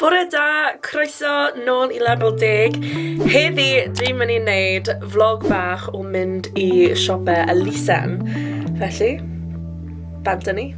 Bore da, croeso nôl i Lefel Deg. Heddi dwi'n mynd i wneud vlog bach o mynd i siope elusen. Felly, bant â ni.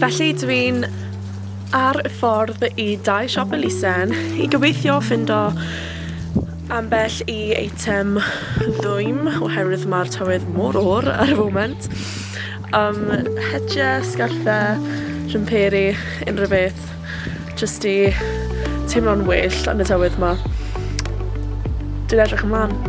Felly dwi'n ar y ffordd i dau siop elusen i gobeithio ffindo ambell i eitem ddwym oherwydd mae'r tywydd mor oer ar y foment. Um, hetiau, sgarffau, siwmperi, unrhyw beth. Jyst i teimlo'n well yn y tywydd ma. Dwi'n edrych ymlaen.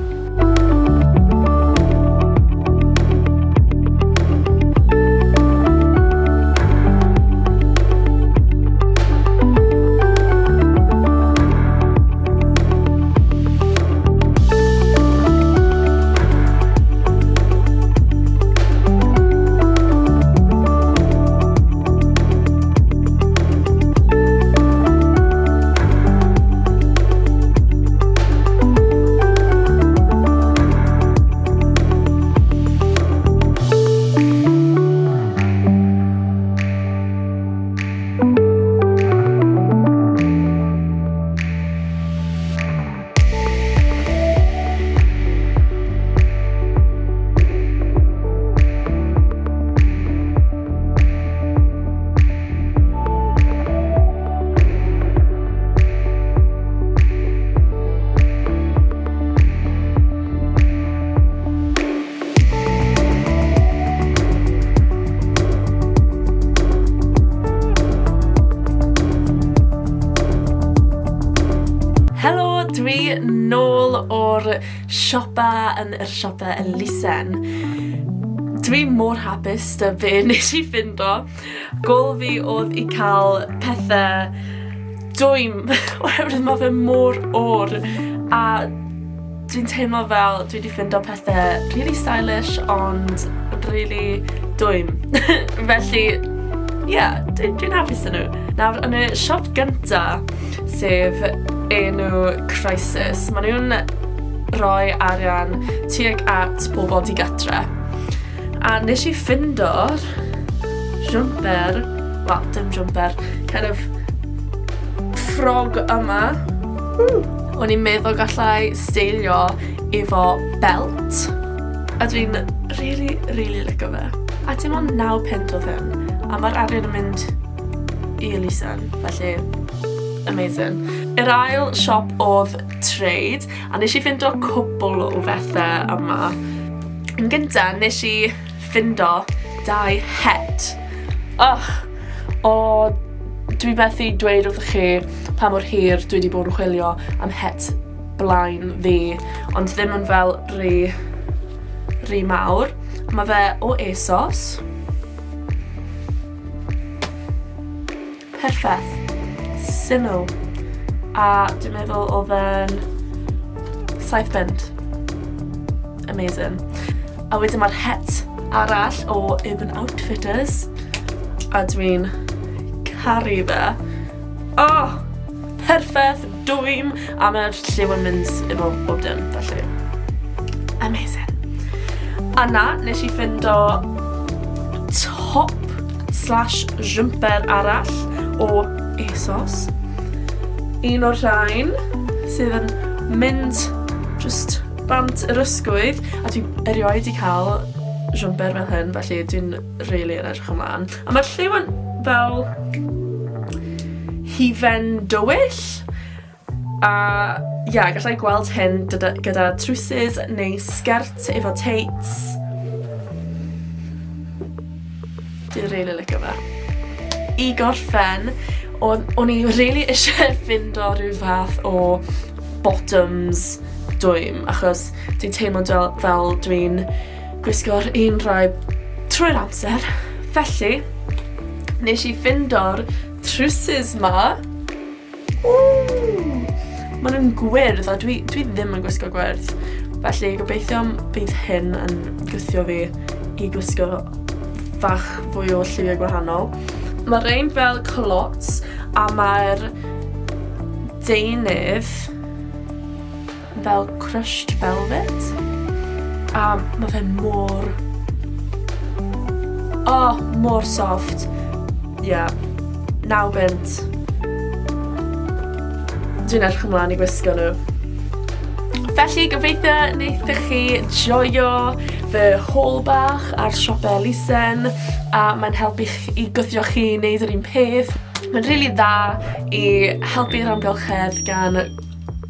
Helo, dwi nôl o'r siopa yn yr siopa elusen. Dwi mor hapus 'da be nes i ffindo. Gôl fi oedd i cael pethau dwym oherwydd mae fe mor oer a Dwi'n teimlo fel dwi 'di ffindo pethe rili stylish ond rili dwym. Felly ie, dwi dwi'n hapus 'da nhw. Nawr yn y siop gynta, sef enw Crisis, ma' nhw'n rhoi arian tuag at bobl digartre. A nes i ffindo'r jwmper, wel dim jwmper, kind of ffrog yma. Ww! O'n i'n meddwl gallai steilio efo belt a dwi'n rili rili licio fe. A dim ond 9 punt oedd hyn a mae'r arian yn mynd i elusen felly amazing. Yr ail siop oedd Trade a nes i ffindo cwpl o bethau yma. Yn gynta nes i ffindo dau het. Ugh! O, dwi methu dweud wrthych chi pa mor hir dwi wedi bod yn chwilio am het blaen ddu, ond ddim yn fel rhy, rhy mawr. Mae fe o ASOS. Perffaith. Syml. A dwi'n meddwl oedd e'n 7 punt. Amazing. A wedyn mae'r het arall o Urban Outfitters. A dwi'n caru fe. Oh! Perffaith, dwym, a mae'r lliw yn mynd efo bob dim, felly amazing. A na, nes i ffindo top slash jumper arall o ASOS. Un o'r rhain sydd yn mynd just bant yr ysgwydd a dwi erioed 'di cael jwmper fel hyn felly dwi'n rili yn edrych ymlaen. A mae'r lliw yn fel hufen dywyll. A ie, yeah, gallai gweld hyn gyda, gyda trwsus neu sgert efo teits. Dwi'n rili licio fe. I gorffen, o'n, o'n i rili eisiau ffindo rhyw fath o bottoms dwym, achos dwi'n teimlo fel, fel dwi'n gwisgo'r un rhai trwy'r amser. Felly, nes i ffindo'r trwsus ma. Ww! Maen nhw'n gwyrdd a dwi, dwi ddim yn gwisgo gwyrdd. Felly gobeithio bydd hyn yn gwthio fi i gwisgo fach fwy o lliwiau gwahanol. Mae rhain fel culottes a mae'r deunydd fel crushed velvet. A mae fe mor... Oh, mor soft. Yeah. 9 bunt. Dwi'n edrych ymlaen i gwisgo nhw. Felly, gobeithio wnaethoch chi joio fy haul bach ar siop elusen a mae'n helpu i gwthio chi i wneud yr un peth. Mae'n rili dda i helpu'r amgylchedd gan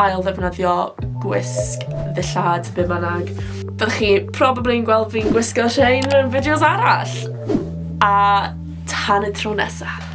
ail-ddefnyddio gwisg, ddillad, be bynnag. Byddwch chi probably yn gweld fi'n gwisgo rhain mewn fideos arall. A tan y tro nesaf.